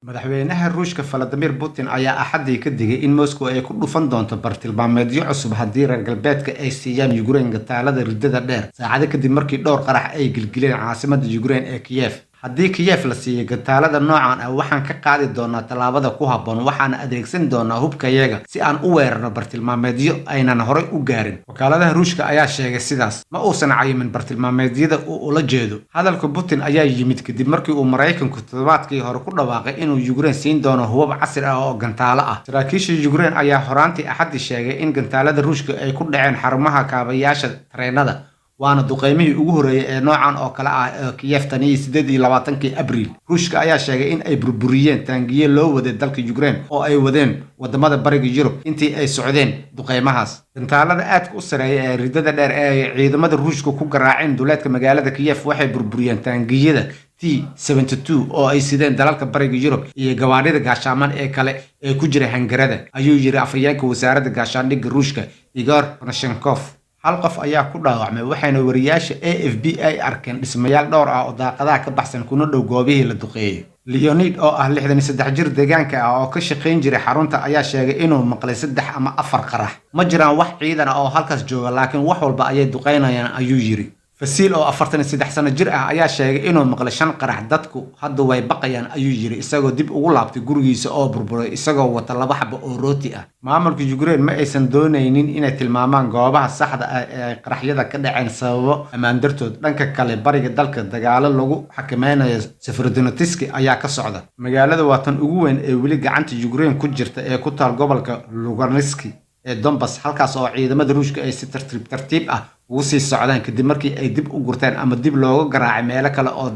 Madaxweynaha Ruushka Vladimir Putin ayaa Axadii ka digay in Moscow ay ku dhufan doonto bartilmaameedyo cusub haddii reer galbeedka ay siiyaan Ukraine gantaalada riddada dheer, saacado kadib markii dhowr qarax ay gilgileen caasimadda Ukraine ee Kiev. Haddii Kiev la siiyo gantaalada noocan ah, waxaan ka qaadi doonaa tallaabada ku habboon, waxaana adeegsan doonaa hubkayaga si aan u weerarno bartilmaameedyo aynan horay u gaarin. Wakaaladaha Ruushka ayaa sheegay sidaas. Ma uusan cayimin bartilmaameedyada uu ula jeedo. Hadalka Putin ayaa yimid kadib markii uu Maraykanku toddobaadkii hore ku dhawaaqay inuu Ukraine siin doono hubab casri ah oo gantaalo ah. Saraakiisha Ukraine ayaa horaantii Axadii sheegay in gantaalada Ruushka ay ku dhaceen xarumaha kaabayaasha tareenada, waana duqeymihii ugu horreeyay ee noocan oo kale ah ee Kiev tan iyo 28-kii Abriil. Ruushka ayaa sheegay in ay burburiyeen taangiyo loo waday dalka Ukraine oo ay wadeen wadamada Bariga Yurub intii ay socdeen duqeymahaas. Gantaalada aadka u sareeya ee riddada dheer ee ay ciidamada Ruushka ku garaaceen duleedka magaalada Kiev waxay burburiyeen taangiyada T-72 oo ay sideen dalalka Bariga Yurub iyo gawaadhida gaashaaman ee kale ee ku jira hangarada, ayuu yiri afhayeenka wasaaradda gaashaandhigga Ruushka Igor Konashenkov. Hal qof ayaa ku dhaawacmay, waxayna wariyaasha AFP ay arkeen dhismayaal dhowr ah oo daaqadaha ka baxsan kuna dhow goobihii la duqeeyey. Leonid oo ah 63 jir deegaanka ah oo ka shaqayn jiray xarunta ayaa sheegay inuu maqlay saddex ama afar qarax. Ma jiraan wax ciidan ah oo halkaas jooga, laakiin wax walba ayay duqeynayaan, ayuu yiri. Fasiil oo 43 sano jir ah ayaa sheegay inuu maqlay shan qarax. Dadku hadda way baqayaan, ayuu yiri, isagoo dib ugu laabtay gurigiisa oo burburay isagoo wata laba xabo oo rooti ah. Maamulka Ukraine ma aysan doonaynin inay tilmaamaan goobaha saxda ah ee ay qaraxyada ka dhaceen sababo ammaan dartood. Dhanka kale, bariga dalka dagaalo lagu xakameynayo Severodonetsk ayaa ka socda. Magaalada waa tan ugu weyn ee weli gacanta Ukraine ku jirta ee ku taal gobolka Lugansk ee Donbas, halkaas oo ciidamada Ruushka ay si tartiib tartiib ah ugu sii socdaan kadib markii ay dib u gurteen ama dib looga garaacay meelo kale oo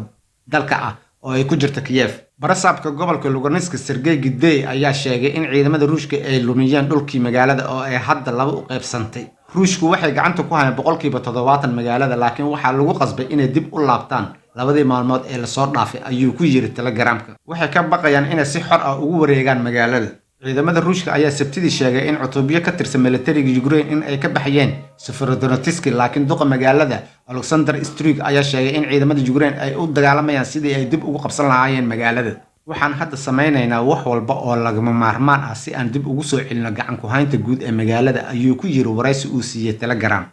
dalka ah oo ay ku jirto Kiev. Barasaabka gobolka Lugansk Sergey Gidey ayaa sheegay in ciidamada Ruushka ay lumiyeen dhulkii magaalada oo ay hadda laba u qaybsantay. Ruushku waxay gacanta ku hayaan 70% magaalada, laakiin waxaa lagu qasbay inay dib u laabtaan labadii maalmood ee lasoo dhaafay, ayuu ku yiri Telegramka. Waxay ka baqayaan inay si xor ah ugu wareegaan magaalada. Ciidamada Ruushka ayaa Sabtidii sheegay in cutubyo ka tirsan militariga Ukraine in ay ka baxayeen Severodonetsk, laakiin duqa magaalada Alexander Stryk ayaa sheegay in ciidamada Ukraine ay u dagaalamayaan sidii ay dib ugu qabsan lahaayeen magaalada. Waxaan hadda sameynaynaa wax walba oo lagama maarmaan ah si aan dib ugu soo celino gacan ku haynta guud ee magaalada, ayuu ku yiri waraysi uu siiyey Telegram.